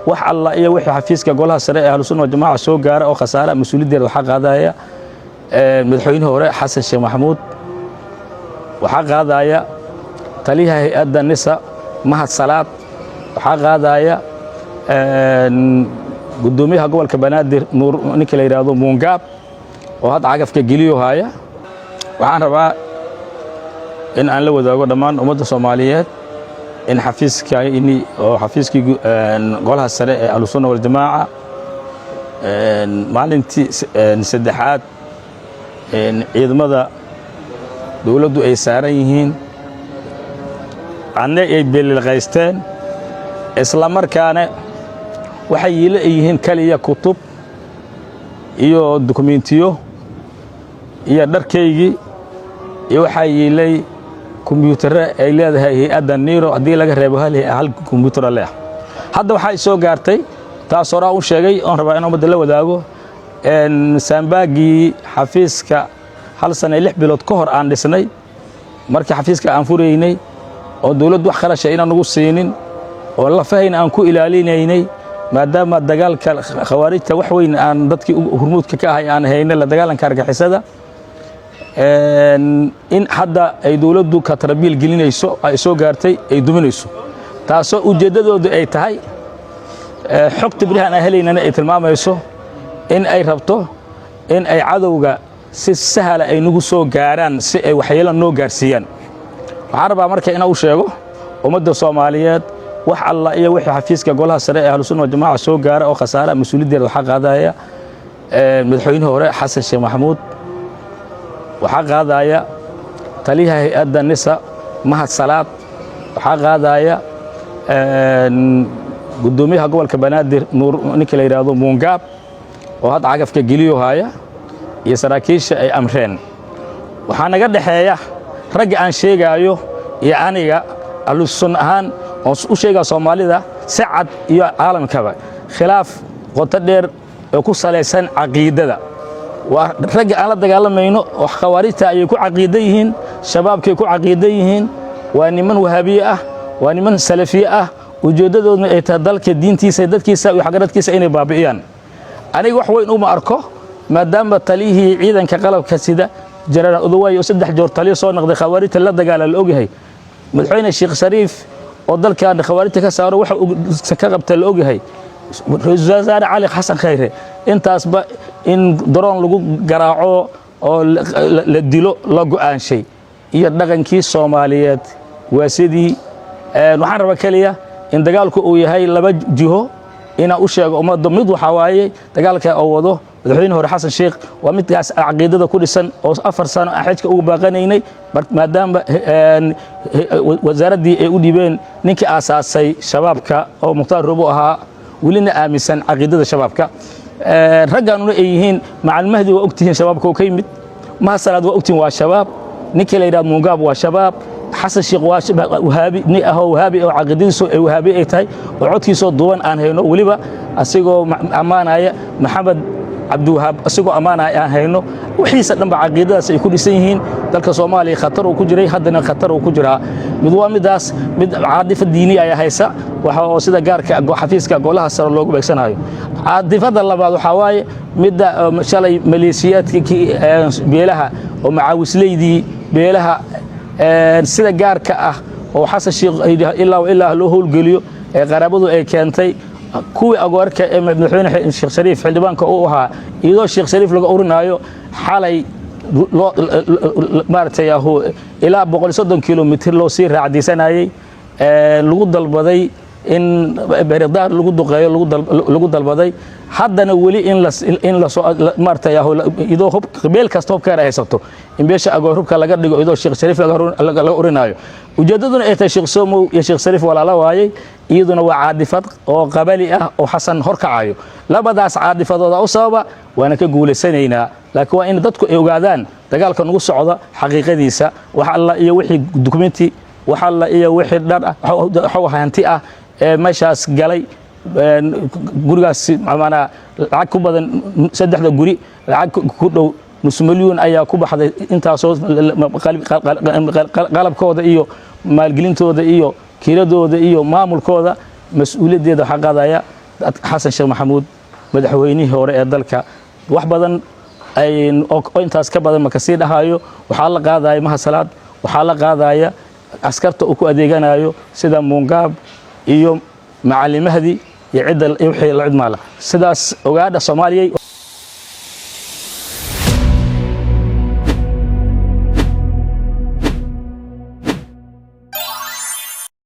Wax alla iyo wixii xafiiska Golaha Sare ee Ahlusunna Waljamaaca soo gaara oo khasaara, mas-uuliyaddeeda waxaa qaadaya madaxweynihii hore Xasan Sheekh Maxamuud, waxaa qaadaya taliyaha hay-adda NISA Mahad Salaad, waxaa qaadaya guddoomiyaha gobolka Banaadir Nuur, ninka la yidhaahdo Muungaab oo hadda cagafka geliyo haya. Waxaan rabaa in aan la wadaago dhammaan ummadda Soomaaliyeed in xafiiskayni oo xafiiskii Golaha Sare ee Ahlusunna Waljamaaca maalintii saddexaad ciidamada dowladdu ay saaran yihiin, anna ay belilqaysteen, isla markaana waxay yiila yihiin kaliya kutub iyo dukumentiyo iyo dharkaygii iyo waxaa yiilay kombyuutarre ay leedahay hay-adda NIRO, haddii laga reebo hal kombyuutara leh. Hadda waxaa i soo gaartay, taas horaa u sheegay oon rabaa in ummadda la wadaago, saambaaggii xafiiska hal sana iyo 6 bilood ka hor aan dhisnay, markii xafiiska aan furaynay oo dawladdu wax kharasha inaan nagu siinin oo lafahayna aan ku ilaalinaynay, maadaama dagaalka khawaarijta wax weyn aan dadkii hurmuudka ka ahay aan haynay la dagaalanka argixisada, in hadda ay dawladdu katrabiil gelinayso ay soo gaartay, ay duminayso, taasoo ujeeddadoodu ay tahay, xogta berihan aan helaynana ay tilmaamayso in ay rabto in ay cadowga si sahla ay nagu soo gaaraan, si ay waxyeelo noo gaarsiiyaan. Waxaan rabaa marka inaan u sheego ummadda Soomaaliyeed, wax alla iyo wixii xafiiska Golaha Sare ee Ahlusunna Waljamaaca soo gaara oo khasaara, mas-uuliyaddeeda waxaa qaadaya madaxweynihii hore Xasan Sheekh Maxamuud, waxaa qaadaya taliyaha hay-adda NISA Mahad Salaad, waxaa qaadaya guddoomiyaha gobolka Banaadir Nuur, ninka la yidhaahdo Muungaab oo hadda cagafka geliyo haya, iyo saraakiisha ay amreen. Waxaa naga dhexeeya ragga aan sheegaayo iyo aniga Ahlusunna ahaan oon u sheegaa Soomaalida si cad iyo caalamkaba khilaaf qoto dheer oo ku salaysan caqiidada. Waa ragga aan la dagaalamayno oo khawaarijta ayay ku caqiido yihiin, Shabaabkay ku caqiido yihiin. Waa niman Wahaabiye ah, waa niman Salafiye ah, ujeeddadoodna ay tahay dalka, diintiisa, dadkiisa iyo xagaradkiisa inay baabi'iyaan. Aniga wax weyn uma arko, maadaama taliyihii ciidanka qalabka sida Jenaraal Odawaay oo saddex joor taliyo soo noqday khawaarijta la dagaala la ogyahay, madaxweyne Sheekh Shariif oo dalkan khawaarijta ka saaro waxa uu ka qabta la ogyahay, ra-iisul wasaare Cali Xasan Khayre, intaasba in daroon lagu garaaco oo la dilo la go'aanshay iyo dhaqankii Soomaaliyeed waa sidii. Waxaan rabaa keliya in dagaalku uu yahay laba jiho inaan u sheego ummadda. Mid waxaa waaye dagaalka oo wado madaxweyne hore Xasan Sheekh, waa midkaas caqiidada ku dhisan oo 4 sano aan xajka ugu baaqanaynay, maadaama wasaaraddii ay u dhiibeen ninkii aasaasay Shabaabka oo Mukhtaar Robo ahaa, welina aaminsan caqiidada Shabaabka. Raggaanuna ay yihiin Macalin Mahdi, waa ogtihiin Shabaabka oo ka yimid. Mahad Salaad waa ogtihiin, waa Shabaab. Ninkii la yidhahdo Muungaab waa Shabaab. Xasan Sheekh waa Wahaabi, nin ahoo Wahaabi oo caqiidadiisu ay Wahaabi ay tahay, oo codkiisoo duuban aan hayno, weliba asigoo ammaanaya Maxamed Cabdiwahaab, asigoo ammaanaya aan hayno. Wixiisa dhanba caqiidadaas ay ku dhisan yihiin. Dalka Soomaaliya khatar uu ku jiray, haddana khatar uu ku jiraa. Mid waa midaas, mid caadifa diini ayaa haysa, waxa oo sida gaarka xafiiska Golaha Sare loogu beegsanayo. Caadifada labaad waxaa waaye midda shalay maleeshiyaadkii beelaha oo macaawisleydii beelaha sida gaarka ah oo Xasan Sheekh ilaa ilaa loo howlgeliyo ee qaraabadu ay keentay, kuwii agoorka ee madaxweyne Sheekh Shariif xildhibaanka uu ahaa, iyadoo Sheekh Shariif laga urinaayo xalay maaragtay ilaa 130 kilomitir loo sii raacdiisanayey, lagu dalbaday in Beeridaar lagu duqeeyo lagu dalbaday, haddana weli in lasoo maaragtay iyadoo hub meel kasta hubkeena haysato, in beesha agoor hubka laga dhigo, iyadoo Sheekh Shariif laga urinaayo, ujeeddaduna ay tahay Sheekh Somow iyo Sheekh Shariif walaala waayey. Iyaduna waa caadifad oo qabali ah oo Xasan horkacayo. Labadaas caadifadooda u sababa, waana ka guulaysanaynaa, laakiin waa in dadku ay ogaadaan dagaalka nagu socda xaqiiqadiisa. Wax alla iyo wixii dukumenti, wax alla iyo wixii dhar ah, hanti ah ee meeshaas galay gurigaas, maanaa lacag ku badan, saddexda guri lacag ku dhow nus milyuun ayaa ku baxday. Intaasoo qalabkooda iyo maalgelintooda iyo kiiladooda iyo maamulkooda mas-uuliyaddeeda waxaa qaadaya Xasan Sheekh Maxamuud, madaxweynihii hore ee dalka. Wax badan oo intaas ka badan maka sii dhahayo. Waxaa la qaadaya Mahad Salaad, waxaa la qaadaya askarta uu ku adeeganayo sida Muungaab iyo Macalin Mahdi iyo cidda wixii la cidmaala. Sidaas ogaadha, Soomaaliyay.